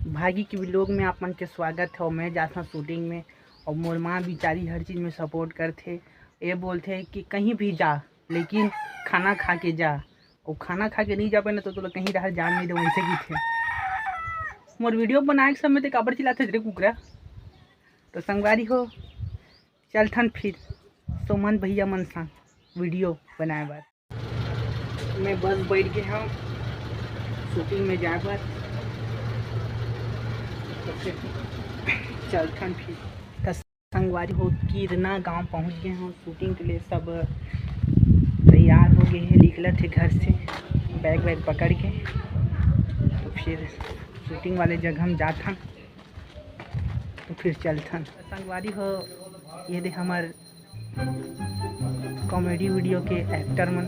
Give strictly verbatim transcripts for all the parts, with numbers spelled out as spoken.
भागी के vlog में आप मन के स्वागत हे। मैं जाथव shooting में, अउ मोर माँ बिचारी हर चीज में support करथे। ये बोलथे कि कहीं भी जा, लेकिन खाना खा के जा, अउ खाना खा के नहीं जा पाए ना, तो तोला कहीं डहर जान नहीं दे, वैसे कहिथे। मोर video बनाए के समय ते काबर चिल्लाथे रे कुकरा? तो संगवारी हो, चलथन फिर सोमन भैया मन संग video बनाए बर। मैं बस बैठ गे हंव shooting में जाए बर, तो फिर चलथन फिर। त संगवारी हो, किरना गांव पहुंच गे हंव shooting के लिए। सब तैयार हो गे हे, निकलत हे घर से bag वैग पकड़ के। तो फिर shooting वाले जगह हम जाथन, तो फिर चलथन। संगवारी हो, ये दे हमर comedy video के actor मन,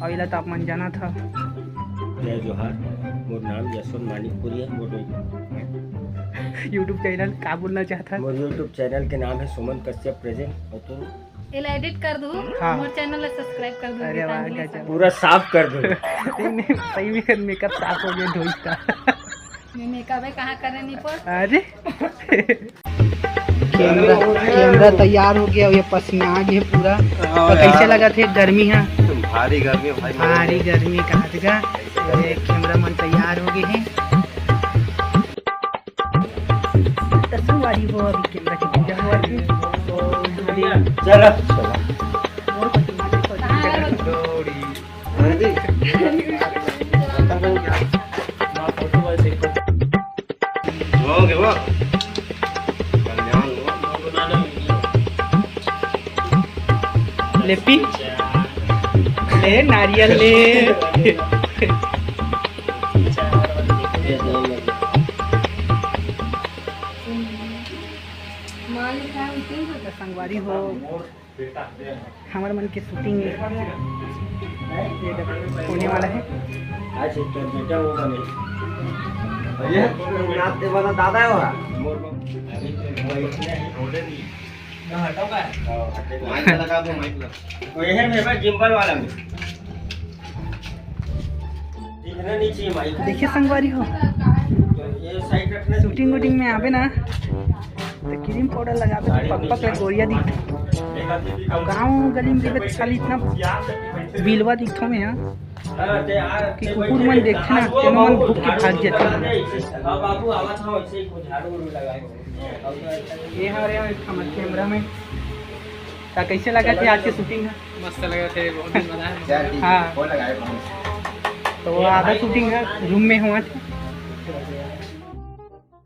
अउ एला तो आप मन जानत हव। जय जोहार, मोर नाम यशवंत मानिकपुरी हे, मोर YouTube channel का बोलना चाहत हस? मोर YouTube channel के नाम हे सुमन कश्यप present। अउ तू? एला edit कर दू, हाँ। मोर channel ला subscribe कर दू, अरे वाह, गीतांजलि गजब। पूरा साफ कर दू। नहीं, नहीं, सही में makeup साफ हो गया, धोइस का। मैं makeup हे, कहाँ करे नहीं पड़। अरे। Camera, camera तैयार हो गया, ये पसीना आ गया पूरा। हाँ तो कैसे यार। लगत हे गर्मी हे? भारी गर्मी भाई, भारी गर्मी कहा जगह। ये camera मन तैयार हो गए हैं। तो संगवारी हो, अभी camera की पूजा हुआ थी। अभी चलो। ले पी, ले नारियल ले। संगवारी हो, हमर मन के shooting होने वाला है। आज तो बेटा वो बने। ये नाच के वाला दादा है वहाँ। माइक लगा दो, माइक लगा। तो ये है मेरे पास gimbal वाला में। देखिए संगवारी हो, shooting वूटिंग में आबे ना, तो cream powder लगाबे तो पकपक ले गोरिया दिखथे। गाँव गली में रहिबे तो साली इतना बिलवा दिखथों मैं यहाँ कि कुकुर मन देखथे ना, तेनो मन भूक के भाग जाथे। ये हरे एक ठो हमर camera में। त कैसे लगा थे आज के shooting है? मस्त लगा थे, बहुत दिन बना है। हाँ। तो वो आधा shooting है, room में हुआ था।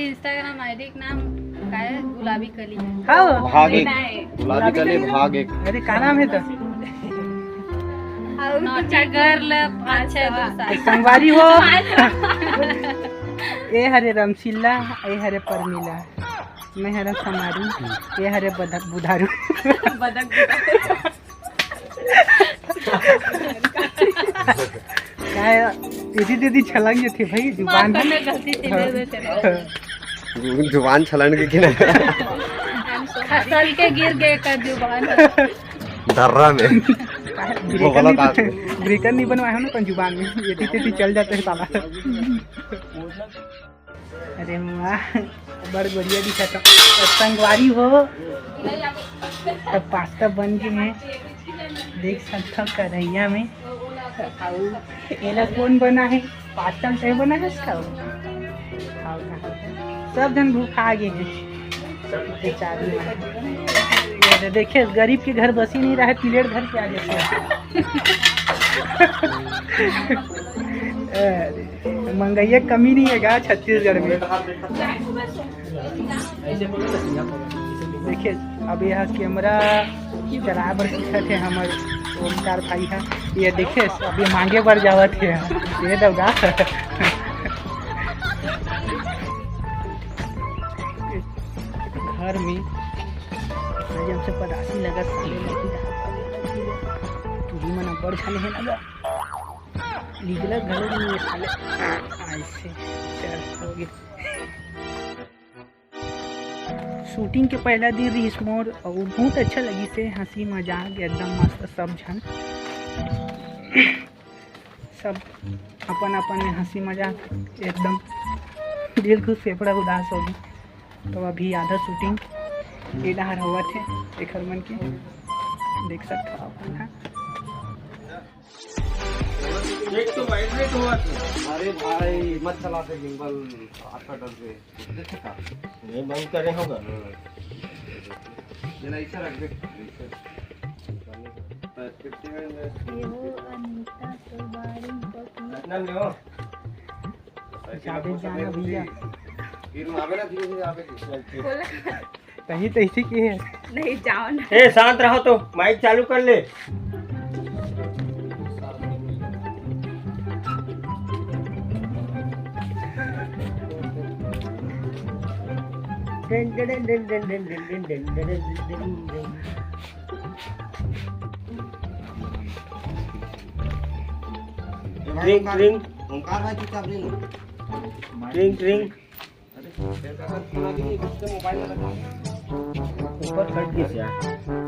Instagram ID के नाम का है? गुलाबी कली। हाँ। भाग एक। गुलाबी कली भाग एक। अरे, का नाम है तो? Naughty girl पाँच छः दो सात। संगवारी हो। ए हरे रामशीला, ए हरे परमिला। मैं हरे समारू, ये हरे बदक बुधारू। बदक बुधारू। काय, इदी दीदी छलक जे थे भाई, जुबान। माफ करना, गलती से दे देते रहो। जुबान छलन के कि ना? खसल के गिर गए का जुबान। दर्रा में। वो गलत आदमी। Breaker नहीं बनवाया है ना, अपन जुबान में। ये दीदी चल जाते हैं साला। अरे वाह, बड़ बढ़िया दिखत हे। संगवारी हो, त pasta बन गे हे, देख सकथव कढ़ैया में। अउ एला कोन बना हे? Pasta तय बना हे इसका? अउ कहाँ? सब झन भूखा गे हे। बेचारी माँ। ये दे, देखिए, गरीब के घर बसी नहीं रहा है, प्लेट धर के आ जाते हैं। अरे, मंगैया कमी नहीं है गा छत्तीसगढ़ में। देखिए, अब यह camera चलाए बर सीखत हे हमर ओमकार भाई ह। ये देखिए, अब ये मांगे बर जावत हे। ये दौड़ा। घर में आज हमसे पदासी लगत साले लगी रहा। तुही मन अब्बड़ झन हे ना गा। निकलत घलो नहीं हे साले। ऐसे चल हो गया। Shooting के पहला दिन रहिस मोर, अउ बहुत अच्छा लगिस हे, हंसी मजाक एकदम मस्त, सब झन सब अपन अपन में हंसी मजाक एकदम। दिल खुश, फेफड़ा उदास होगे। तो अभी आधा shooting ए डहर होवत हे, एखर मन के देख सकत हव अपन ह। एक तो vibrate होवत हे। अरे भाई, मत चला दे gimbal, हाथ का डर गए। देखे का? नहीं बंद करे होगा। ये ना, ऐसा रख दे। ये हो अनीता तो बारी तो की। रखना नहीं हो। साइकिल जाबे में जाना भैया। फिर आवे ना, धीरे धीरे आवे। बोला। तही तैसी की है। नहीं, जाओ ना। ए, शांत रहो तो, माइक चालू कर ले। Ring, ring. ओंकार भाई, चुपचाप रिंग। Ring, ring. ऊपर कट गया यार।